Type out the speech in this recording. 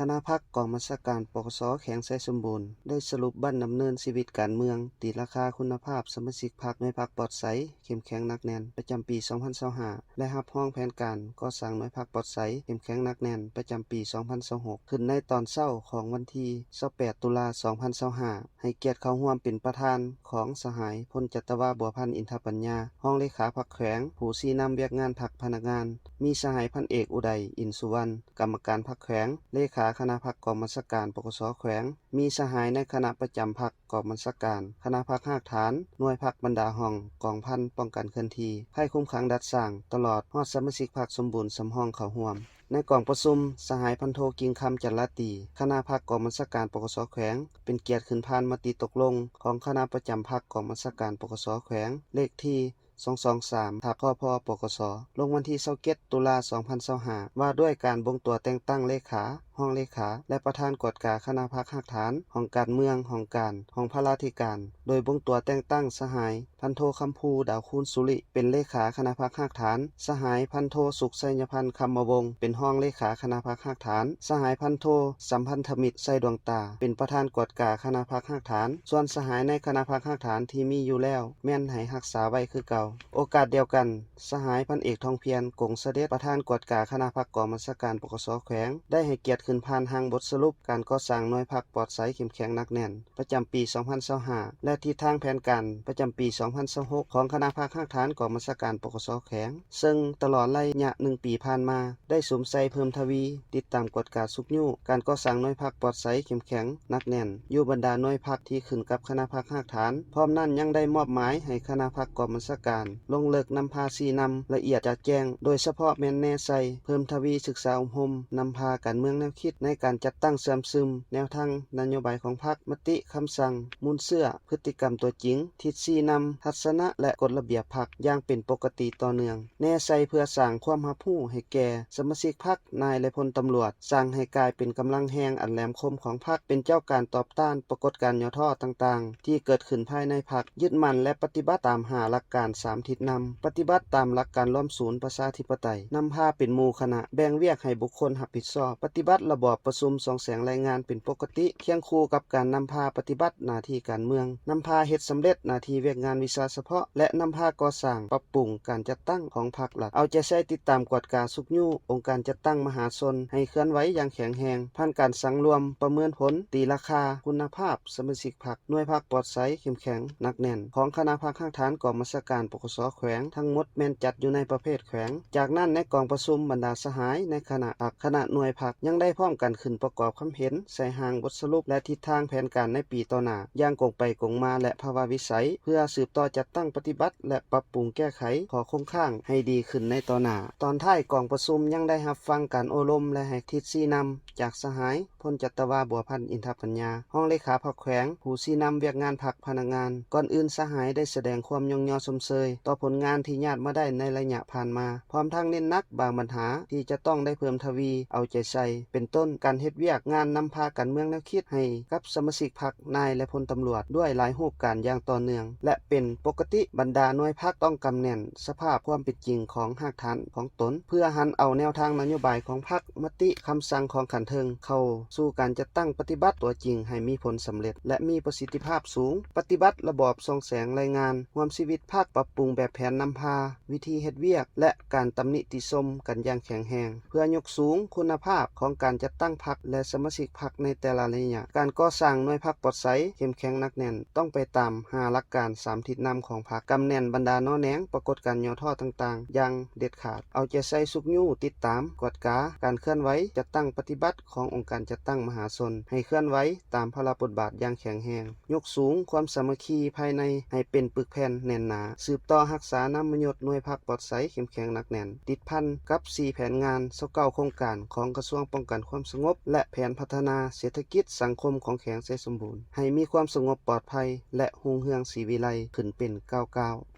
ຄະນະພັກກອງບັນຊາການ ປກສ ແຂວງໄຊສົມບູນ ໄດ້ສະຫຼຸບບັ້ນດຳເນີນຊີວິດການເມືອງ, ຕີລາຄາຄຸນນະພາບສະມາຊິກພັກ, ໜ່ວຍພັກປອດໃສ, ເຂັ້ມແຂງໜັກແໜ້ນ ປະຈຳປີສອງພັນຊາວຫ້າ ແລະ ຮັບຮອງແຜນການກໍ່ສ້າງໜ່ວຍພັກປອດໃສ, ເຂັ້ມແຂງໜັກແໜ້ນ ປະຈຳປີສອງພັນຊາວຫົກ ຂຶ້ນໃນຕອນເຊົ້າຂອງວັນທີຊາວແປດ ຕຸລາ ສອງພັນຊາວຫ້າ ໃຫ້ກຽດເຂົ້າຮ່ວມເປັນປະທານຂອງສະຫາຍ ພົນຈັດຕະວາ ບົວພັນ ອິນທະປັນຍາ ຮອງເລຂາພັກແຂວງ, ຜູ້ຊີ້ນຳວຽກງານພັກພະນັກງານ, ມີສະຫາຍ ພັນເອກ ອຸໄດ ອິນສຸວັນ ກຳມະການພັກແຂວງ, ເລຂາຄະນະພັກກອງບັນຊາການ ປກສ ແຂວງ, ມີສະຫາຍໃນຄະນະປະຈຳພັກກອງບັນຊາການ, ຄະນະພັກຮາກຖານ, ໜ່ວຍພັກບັນດາຫ້ອງ, ກອງພັນປ້ອງກັນເຄື່ອນທີ່, ໄພຄຸມຂັງດັດສ້າງ, ຕະຫຼອດຮອດສະມາຊິກພັກສົມບູນສຳຮອງເຂົ້າຮ່ວມ. ໃນກອງປະຊຸມ, ສະຫາຍ ພັນໂທ ກິ່ງຄຳ ຈັນລາຕີ ຄະນະພັກກອງບັນຊາການ ປກສ ແຂວງ ເປັນກຽດຂຶ້ນຜ່ານມະຕິຕົກລົງຂອງຄະນະປະຈຳພັກກອງບັນຊາການ ປກສ ແຂວງ ເລກທີສອງສອງສາມ ທັບ ພພ ປກສ ລົງວັນທີຊາວເຈັດ ຕຸລາ ສອງພັນຊາວຫ້າ ວ່າດ້ວຍການບົ່ງຕົວແຕ່ງຕັ້ງເລຂາ, ຮອງເລຂາ ແລະ ປະທານກວດກາຄະນະພັກຮາກຖານ, ຫ້ອງການເມືອງ, ຫ້ອງການ, ຫ້ອງພະລາທິການ, ໂດຍບົ່ງຕົວແຕ່ງຕັ້ງສະຫາຍ ພັນໂທ ຄຳພູ ດາວຄູນສຸລິ ເປັນເລຂາຄະນະພັກຮາກຖານ, ສະຫາຍ ພັນໂທ ສຸກ ໄຊຍະພັນ ຄຳມະວົງ ເປັນຮອງເລຂາຄະນະພັກຮາກຖານ, ສະຫາຍ ພັນໂທ ສຳພັນທະມິດ ໄຊດວງຕາ ເປັນປະທານກວດກາຄະນະພັກຮາກຖານ, ສ່ວນສະຫາຍໃນຄະນະພັກຮາກຖານທີ່ມີຢູ່ແລ້ວ ແມ່ນໃຫ້ຮັກສາໄວ້ຄືເກົ່າ. ໂອກາດດຽວກັນ, ສະຫາຍ ພັນເອກ ທອງພຽນ ກົງສະເດັດ ປະທານກວດກາຄະນະພັກກອງບັນຊາການ ປກສ ແຂວງ ໄດ້ໃຫ້ກຽດຂຶ້ນຜ່ານຮ່າງບົດສະຫຼຸບການກໍ່ສ້າງໜ່ວຍພັກປອດໃສ, ເຂັ້ມແຂງ, ໜັກແໜ້ນ ປະຈຳປີສອງພັນຊາວຫ້າ ແລະ ທິດທາງແຜນການປະຈຳປີສອງພັນຊາວຫົກ ຂອງຄະນະພັກຮາກຖານກອງບັນຊາການ ປກສ ແຂວງ ເຊິ່ງຕະຫຼອດໄລຍະໜຶ່ງປີຜ່ານມາ ໄດ້ສຸມໃສ່ເພີ່ມທະວີ ຕິດຕາມກວດກາຊຸກຍູ້ການກໍ່ສ້າງໜ່ວຍພັກປອດໃສ, ເຂັ້ມແຂງ, ໜັກແໜ້ນ ຢູ່ບັນດາໜ່ວຍພັກທີ່ຂຶ້ນກັບຄະນະພັກຮາກຖານ. ພ້ອມນັ້ນຍັງໄດ້ມອບໝາຍໃຫ້ຄະນະພັກກອງບັນຊາການ ລົງເລິກນຳພາຊີ້ນຳລະອຽດຈະແຈ້ງ, ໂດຍສະເພາະແມ່ນແນໃສ່ເພີ່ມທະວີສຶກສາອົບຮົມ, ນຳພາການເມືອງແນວຄິດໃນການຈັດຕັ້ງເຊື່ອມຊຶມແນວທາງນະໂຍບາຍຂອງພັກ, ມະຕິ, ຄຳສັ່ງ, ມູນເຊື້ອ, ພຶດຕິກຳຕົວຈິງ, ທິດຊີ້ນຳ, ທັດສະນະ ແລະ ກົດລະບຽບພັກຢ່າງເປັນປົກກະຕິຕໍ່ເນື່ອງ. ແນໃສ່ເພື່ອສ້າງຄວາມຮັບຮູ້ໃຫ້ແກ່ສະມາຊິກພັກ, ນາຍ ແລະ ພົນຕຳຫຼວດ, ສ້າງໃຫ້ກາຍເປັນກຳລັງແຮງອັນແຫຼມຄົມຂອງພັກ, ເປັນເຈົ້າການຕອບຕ້ານປາກົດການຫຍໍ້ທໍ້ຕ່າງໆ ທີ່ເກີດຂຶ້ນພາຍໃນພັກ, ຍຶດໝັ້ນ ແລະ ປະຕິບັດຕາມຫ້າຫຼັກການສາມທິດນຳ, ປະຕິບັດຕາມຫຼັກການລວມສູນປະຊາທິປະໄຕ, ນຳພາເປັນໝູ່ຄະນະ, ແບ່ງວຽກໃຫ້ບຸກຄົນຮັບຜິດຊອບ, ປະຕິບັດລະບອບປະຊຸມສ່ອງແສງລາຍງານເປັນປົກກະຕິ, ຄຽງຄູ່ກັບການນຳພາປະຕິບັດໜ້າທີ່ການເມືອງ, ນຳພາເຮັດສຳເລັດໜ້າທີ່ວຽກງານວິຊາສະເພາະ ແລະ ນຳພາກໍ່ສ້າງ, ປັບປຸງການຈັດຕັ້ງຂອງພັກລັດ, ເອົາໃຈໃສ່ຕິດຕາມກວດກາຊຸກຍູ້ອົງການຈັດຕັ້ງມະຫາຊົນໃຫ້ເຄື່ອນໄຫວຢ່າງແຂງແຮງ, ຜ່ານການສັງລວມ, ປະເມີນຜົນ, ຕີລາຄາຄຸນນະພາບສະມາຊິກພັກ, ໜ່ວຍພັກປອດໃສ, ເຂັ້ມແຂງ, ໜັກແໜ້ນ ຂອງຄະນະພັກຮາກຖານກອງບັນຊາການ ປກສ ແຂວງ ທັງໝົດແມ່ນຈັດຢູ່ໃນປະເພດແຂວງ. ຈາກນັ້ນໃນກອງປະຊຸມ, ບັນດາສະຫາຍໃນຄະນະພັກ, ຄະນະໜ່ວຍພັກ ຍັງໄດ້ພ້ອມກັນຂຶ້ນປະກອບຄຳເຫັນໃສ່ຮ່າງບົດສະຫຼຸບ ແລະ ທິດທາງແຜນການໃນປີຕໍ່ໜ້າ ຢ່າງກົງໄປກົງມາ ແລະ ພາວະວິໄສ ເພື່ອສືບຕໍ່ຈັດຕັ້ງປະຕິບັດ ແລະ ປັບປຸງແກ້ໄຂຂໍ້ຄົງຄ້າງໃຫ້ດີຂຶ້ນໃນຕໍ່ໜ້າ. ຕອນທ້າຍກອງປະຊຸມຍັງໄດ້ຮັບຟັງການໂອ້ລົມ ແລະ ໃຫ້ທິດຊີ້ນຳຈາກສະຫາຍ ພົນຈັດຕະວາ ບົວພັນ ອິນທະປັນຍາ ຮອງເລຂາພັກແຂວງ, ຜູ້ຊີ້ນຳວຽກງານພັກພະນັກງານ. ກ່ອນອື່ນສະຫາຍໄດ້ສະແດງຄວາມຍ້ອງຍໍຊົມເຊີຍຕໍ່ຜົນງານທີ່ຍາດມາໄດ້ໃນໄລຍະຜ່ານມາ, ພ້ອມທັງເນັ້ນໜັກບາງບັນຫາທີ່ຈະຕ້ອງໄດ້ເພີ່ມທະວີເອົາໃຈໃສ່, ເປັນຕົ້ນ ການເຮັດວຽກງານນຳພາການເມືອງແນວຄິດໃຫ້ກັບສະມາຊິກພັກ, ນາຍ ແລະ ພົນຕຳຫຼວດ ດ້ວຍຫຼາຍຮູບການຢ່າງຕໍ່ເນື່ອງ ແລະ ເປັນປົກກະຕິ. ບັນດາໜ່ວຍພັກຕ້ອງກຳແໜ້ນສະພາບຄວາມເປັນຈິງຂອງຮາກຖານຂອງຕົນ ເພື່ອຫັນເອົາແນວທາງນະໂຍບາຍຂອງພັກ, ມະຕິ, ຄຳສັ່ງຂອງຂັ້ນເທິງເຂົ້າສູ່ການຈັດຕັ້ງປະຕິບັດຕົວຈິງໃຫ້ມີຜົນສຳເລັດ ແລະ ມີປະສິດທິພາບສູງ. ປະຕິບັດລະບອບສ່ອງແສງລາຍງານ, ຮ່ວມຊີວິດພັກ, ປັບປຸງແບບແຜນນຳພາ, ວິທີເຮັດວຽກ ແລະ ການຕຳໜິຕິຊົມກັນຢ່າງແຂງແຮງ ເພື່ອຍົກສູງຄຸນນະພາບຂອງການຈັດຕັ້ງພັກ ແລະ ສະມາຊິກພັກໃນແຕ່ລະໄລຍະ. ການກໍ່ສ້າງໜ່ວຍພັກປອດໃສ, ເຂັ້ມແຂງ, ໜັກແໜ້ນ ຕ້ອງໄປຕາມຫ້າຫຼັກການສາມທິດນຳຂອງພັກ, ກຳແໜ້ນບັນດາໜໍ່ແໜງປາກົດການຫຍໍ້ທໍ້ຕ່າງໆຢ່າງເດັດຂາດ, ເອົາໃຈໃສ່ຊຸກຍູ້, ຕິດຕາມ, ກວດກາການເຄື່ອນໄຫວຈັດຕັ້ງປະຕິບັດຂອງອົງການຈັດຕັ້ງມະຫາຊົນ ໃຫ້ເຄື່ອນໄຫວຕາມພາລະບົດບາດຢ່າງແຂງແຮງ, ຍົກສູງຄວາມສາມັກຄີພາຍໃນໃຫ້ເປັນປຶກແຜ່ນແໜ້ນໜາ, ສືບຕໍ່ຮັກສານາມມະຍົດໜ່ວຍພັກປອດໃສ, ເຂັ້ມແຂງ, ໜັກແໜ້ນ ຕິດພັນກັບສີ່ແຜນງານ, ຊາວເກົ້າໂຄງການຂອງກະຊວງປ້ອງກັນຄວາມສະຫງົບ ແລະ ແຜນພັດທະນາເສດຖະກິດສັງຄົມຂອງແຂວງໄຊສົມບູນ ໃຫ້ມີຄວາມສະຫງົບປອດໄພ ແລະ ຮຸ່ງເຮືອງສີວິໄລຂຶ້ນເປັນກ້າວໆ.